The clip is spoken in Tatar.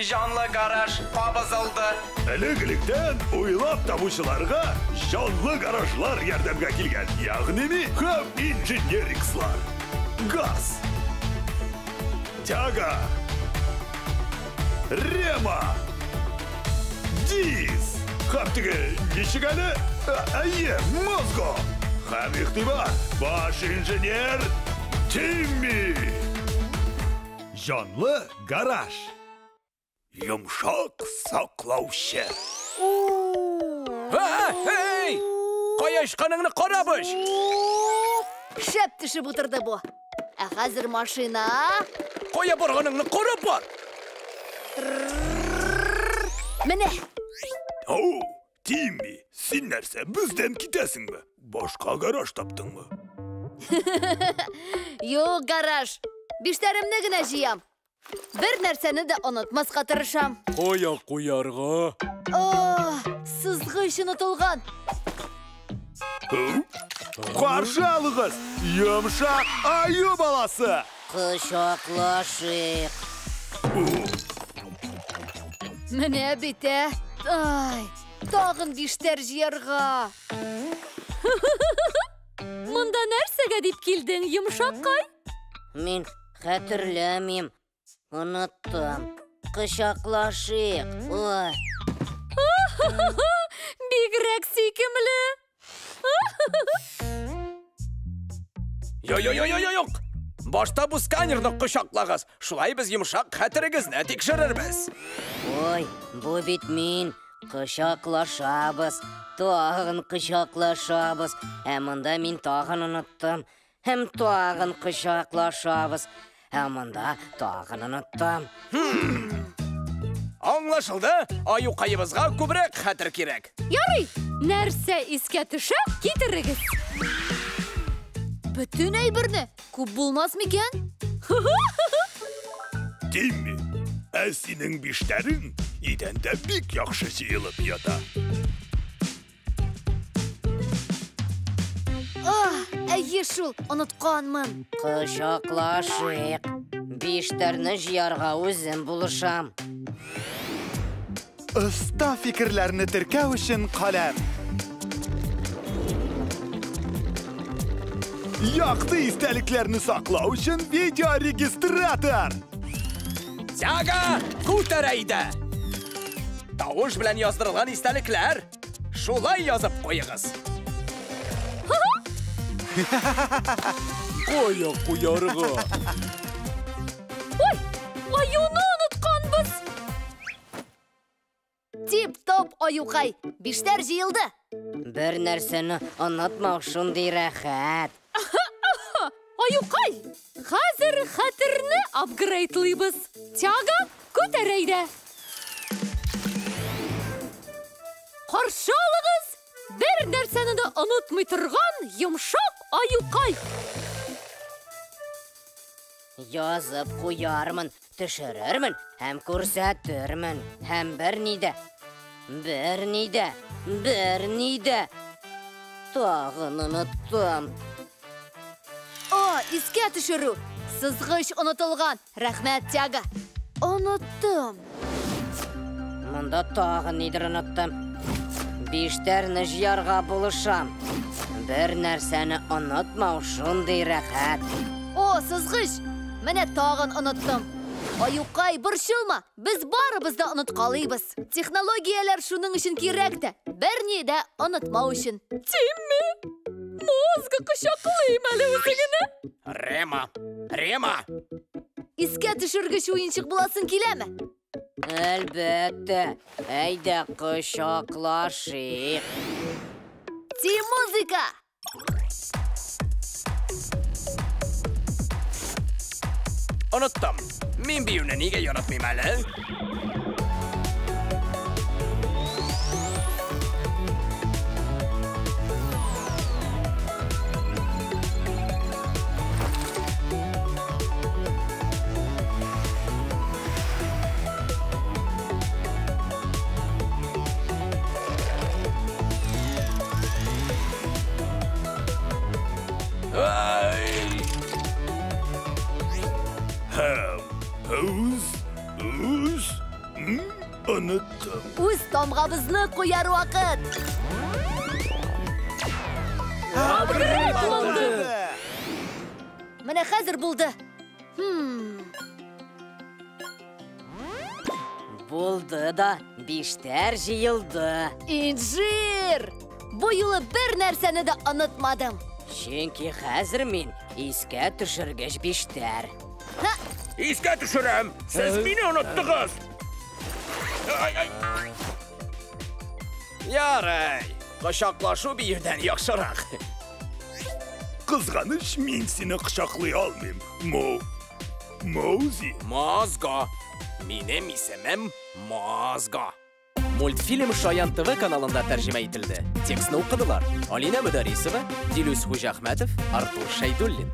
Җанлы гараж кабызылды. Элек-электән уйлап табучыларга җанлы гаражлар ярдәмгә килгән, ягъни ми һәм инженерикслар. Газ, тяга, рема, диз, һәм теге ничек әле? Әйе, мозго. Һәм игътибар, баш инженер Тимми. Җанлы гараж. Йомшак саклаучы. Эй! Кая очканыңны карап оч! Шәп төшеп утырды бу. Ә хәзер машина. Кая барганыңны карап бар! Менә. Ау, Тимми, син нәрсә, бездән китәсеңме? Башка гараж таптыңмы? Юк, гараж. Биштәремне генә җыям. Бер нәрсәне дә онытмаска тырышам. Кая куярга? О, сызгыч онытылган. Каршы алыгыз, йомшак аю баласы! Кочаклашыйк. Менә бит, ә. Ай, тагын биштәр җыярга. Монда нәрсәгә дип килдең, йомшаккай? Мин хәтерләмим. Оныттым. Кочаклашыйк. Ой. Бигрәк сөйкемле. Йо-йо-йо-йо-юк! Башта бу сканерны кочаклагыз. Шулай без йомшак хәтерегезне тикшерербез. Ой, бу бит мин. Кочаклашабыз. Тагын кочаклашабыз. Ә монда мин тагын оныттым. Һәм тагын кочаклашабыз. Ә монда тагын оныттым. Аңлашылды, аюкаебызга күбрәк хәтер кирәк. Ярый, нәрсә искә төшә, китерегез. Бөтен әйберне күп булмас микән? Тимми, ә синең биштәрең идәндә бик яхшы җыелып ята. Ах, әйе шул, онытканмын. Кочаклашыйк. Биштәрне җыярга үзем булышам. Оста фикерләрне теркәү өчен каләм. Якты истәлекләрне саклау өчен видеорегистратор. Тяга, күтәр әйдә! Тавыш белән яздырылган истәлекләр. Шулай язып куегыз. Кая куярга? Ой, аюны онытканбыз. Тип-топ, аюкай. Биштәр җыелды. Бер нәрсәне онытмау шундый рәхәт. Аюкай, хәзер хәтерне апгрейдлыйбыз. Тяга, күтәр әйдә. Каршы алыгыз, бер нәрсәне дә онытмый торган йомшак аюкай. Язып куярмын, төшерермен һәм күрсәтермен. Һәм берни дә, берни дә, берни дә. Тагын оныттым. О, искә төшерү. Сызгыч онытылган. Рәхмәт, Тяга. Оныттым. Монда тагын нидер оныттым. Биштәрне җыярга булышам. Бер нәрсәне онытмау шундый рәхәт. О, сызгыч! Менә тагын оныттым. Аюкай, борчылма. Без барыбыз да оныткалыйбыз. Технологияләр шуның өчен кирәк тә. Берни дә онытмау өчен. Тимми, мозгы кочаклыйм әле үзеңне. Рема, Рема! Искә төшергеч уенчык буласың киләме? Әлбәттә, әйдә кочаклашыйк. Тим-музыка! Оныттым. Мин биюне нигә яратмыйм әле? Ай! Үз, үз, оныттым. Үз тамгабызны куяр вакыт. Апгрейдланды. Менә хәзер булды. Булды да, биштәр җыелды. Инжир! Бу юлы бер нәрсәне дә онытмадым. Чөнки хәзер мин искә төшергеч биштәр. Ха! Искә төшерәм! Сез мине оныттыгыз! Ай, ай. Ярый, кочаклашу биюдән яхшырак. Кызганыч, мин сине кочаклый алмыйм. Мо... Моузи. Мозго. Минем исемем Мозго. Мультфильм Шаян ТВ каналында тәрҗемә ителде. Текстны укыдылар Алинә Мөдәрисова, Дилүс Хуҗахмәтов, Артур Шәйдуллин.